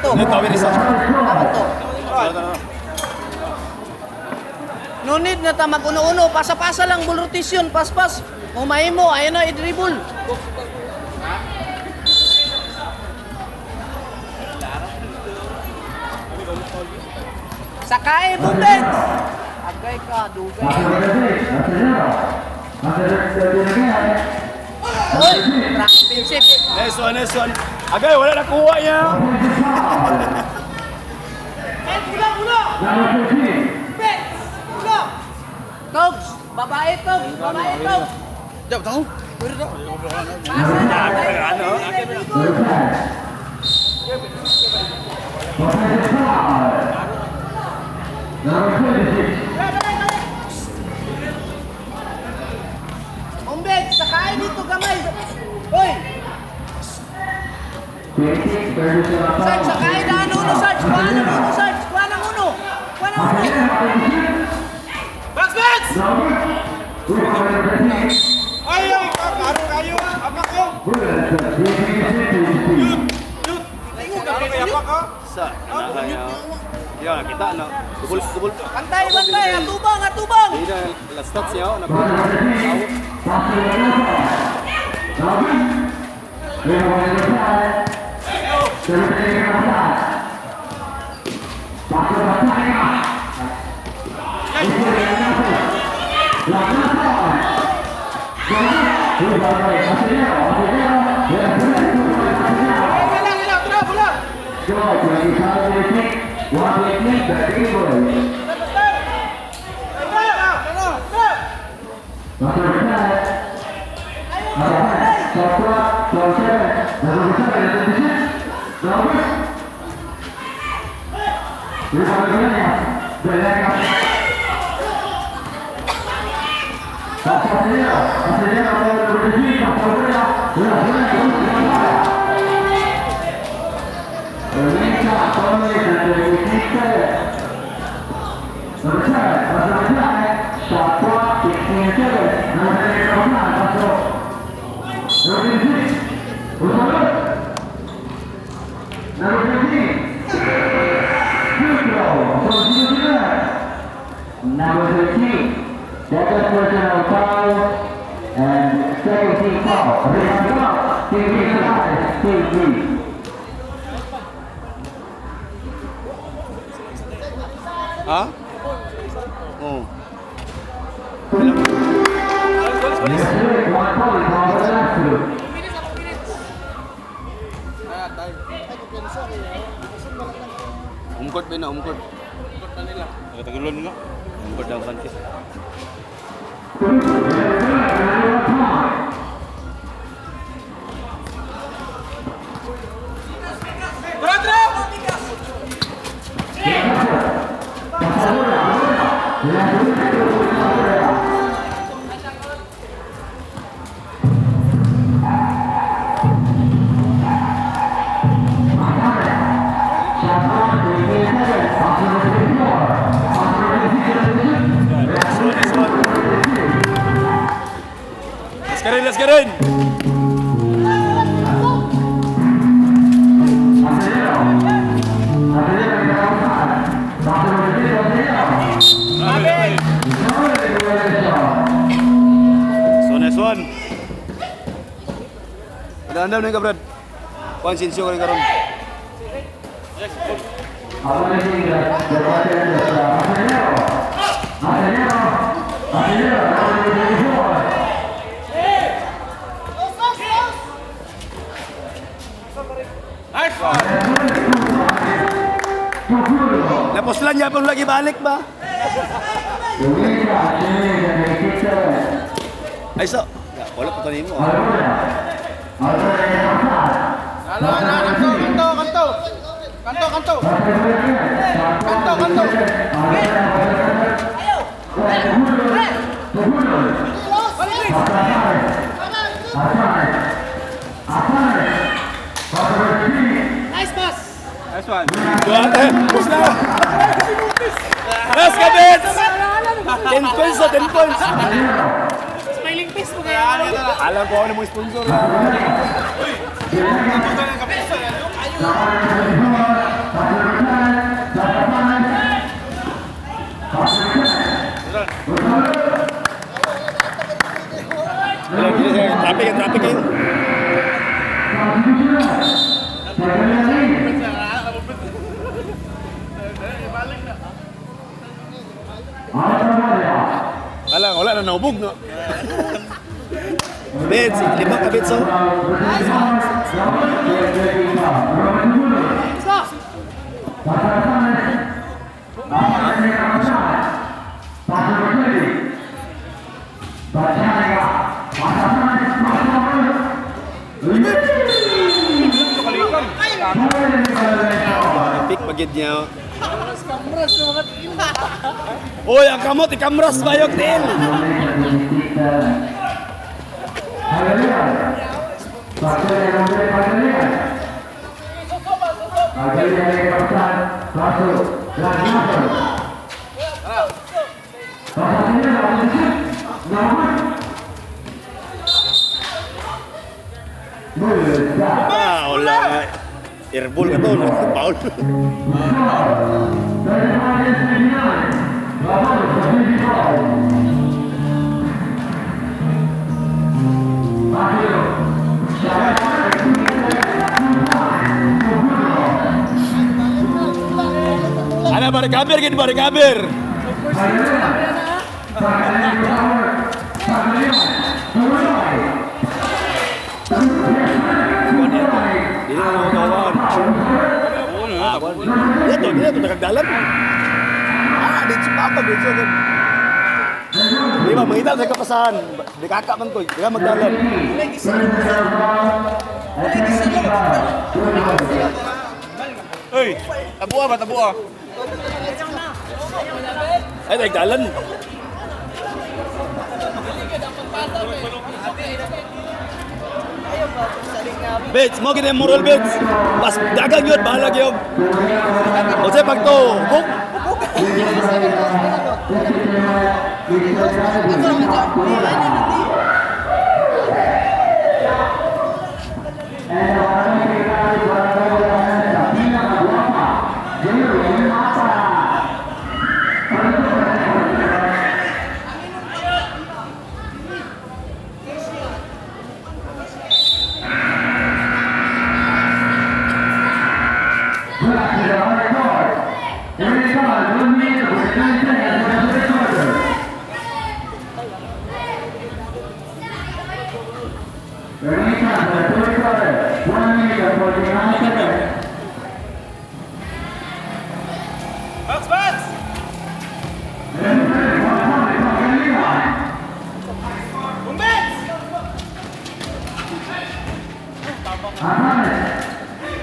to. Tawir isa. Tama to. No need na ta mag-uno-uno. Pasa-pasa lang, ball rotation. Pas-pas. Mahimo, ayun na, i-dribble. Sakay, Bumbet! Agay ka, dugay. Uy, track offensive. Nice one, nice one. Agay, wala nakuha niya. Eh, pula, pula! Bet! Pula! Togs! Babae, Togs! Babae, Togs! Jab, tahu. Pasa na! Ano? Umbet, sakay dito gamay! Hoy! Sarge, sakay na ang uno, Sarge! Kuha ng uno, Sarge! Kuha ng uno! Kuha ng uno! Box, box! Ay, ay, karo kayo. Apa ko? Sa, ya, kita na. Dubol, dubol. Bantay, bantay! Atubang, atubang! Hindi na, last stats niya. Number 13, second personal foul and second team foul. Rebound foul, team green, team green. Ha? Oh. Yes, sir. One point for the last two. Umkot ba na, umkot? Umkot na nila. Nagtagulon nila. Umkot daw kanti. Nice one, nice one. Let's get in, let's get in! So nice one. Andam na ka, Brad. Kuan sinsyo ka rin karon. Lapos lang yapon lagi balik ba? Ay so, ya, wala pa tanin mo. Kanto, kanto, kanto. Kanto, kanto. Kanto, kanto. Ayaw! Pre! Nice pass! Nice one. Duarte, push na. Let's go, Bits! 10 points na, 10 points. Smiling face mo kaya. Alam ko ako na mga sponsor. Wala, wala na naubog, no? Bits, lima ka bits, oh. Pick pagid niya, oh. Oy, ang kamot, ikamras bayog din. Ah, wala nga. Airball ka to, no? Paul. Ana, barikaber, gid barikaber. Dili na ako tawagan. Ah, kuwan. Dito, dito, nakagdalan. Ah, dito pa ako, dito. Di ba, mangita sa kapasahan. Di kaka man ko, di ka magdalan. Uy, tabua ba tabua? Ay, nagdalan. Bits, mo gini moral bits. Pas dagang yun, bahala yun. O sa pag to, hook. Box, box!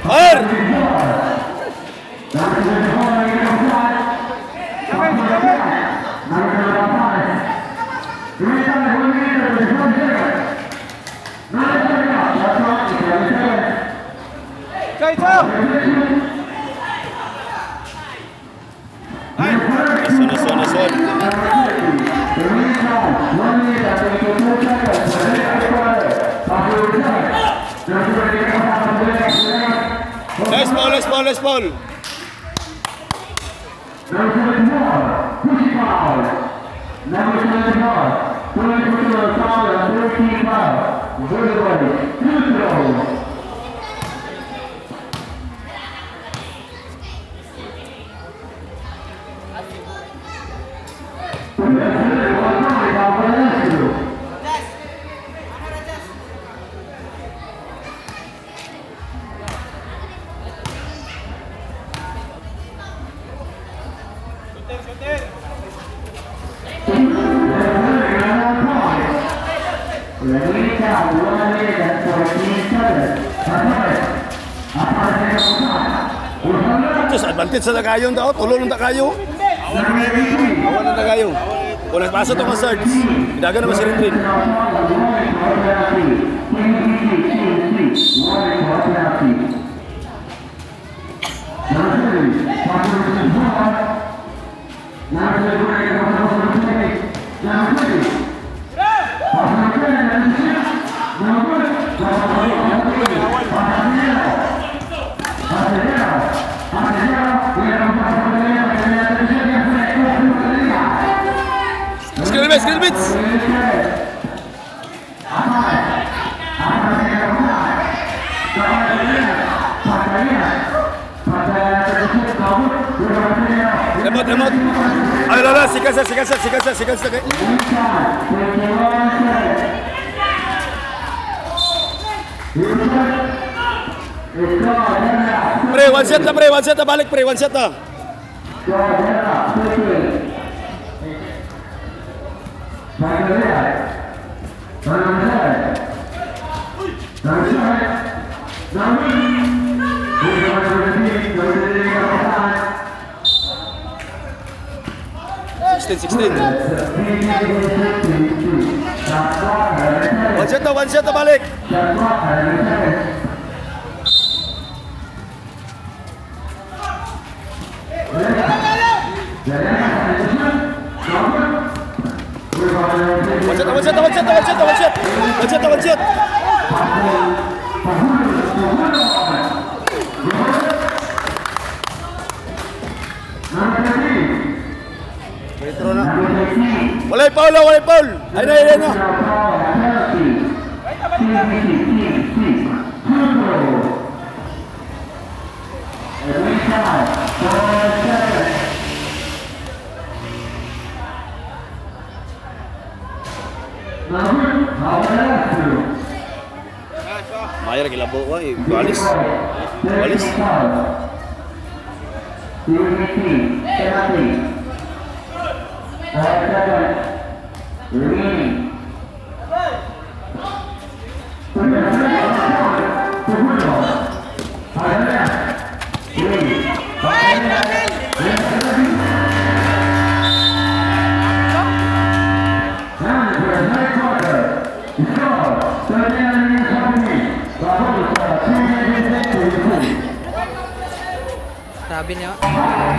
Fire! Choy, choy! Nason, nason, nason. Nice ball, nice ball, nice ball. Number 24, foul, 13 foul. Vertical, two throws. Remaining 1 minute and 14 seconds. Diyos, advantage sa kayo tao. Tulo lang ta kayo. Awan lang ta kayo. Kung nagpasa to mga search, daga naman si Rinrin. Skill bits, skill bits. Time out. Ay, lala, sikat sa, sikat sa, sikat sa, sikat sa. Pre, one set na pre, one set na, balik pre, one set na. 16, 16. One set na, balik. One set na, one set na, one set na, one set na, one set. One set na, one set. Retro na. Walay foul, oh, walay foul. Ay na, ay na. Maya lagi labo ko eh. Walis. Walis. Sabi niya.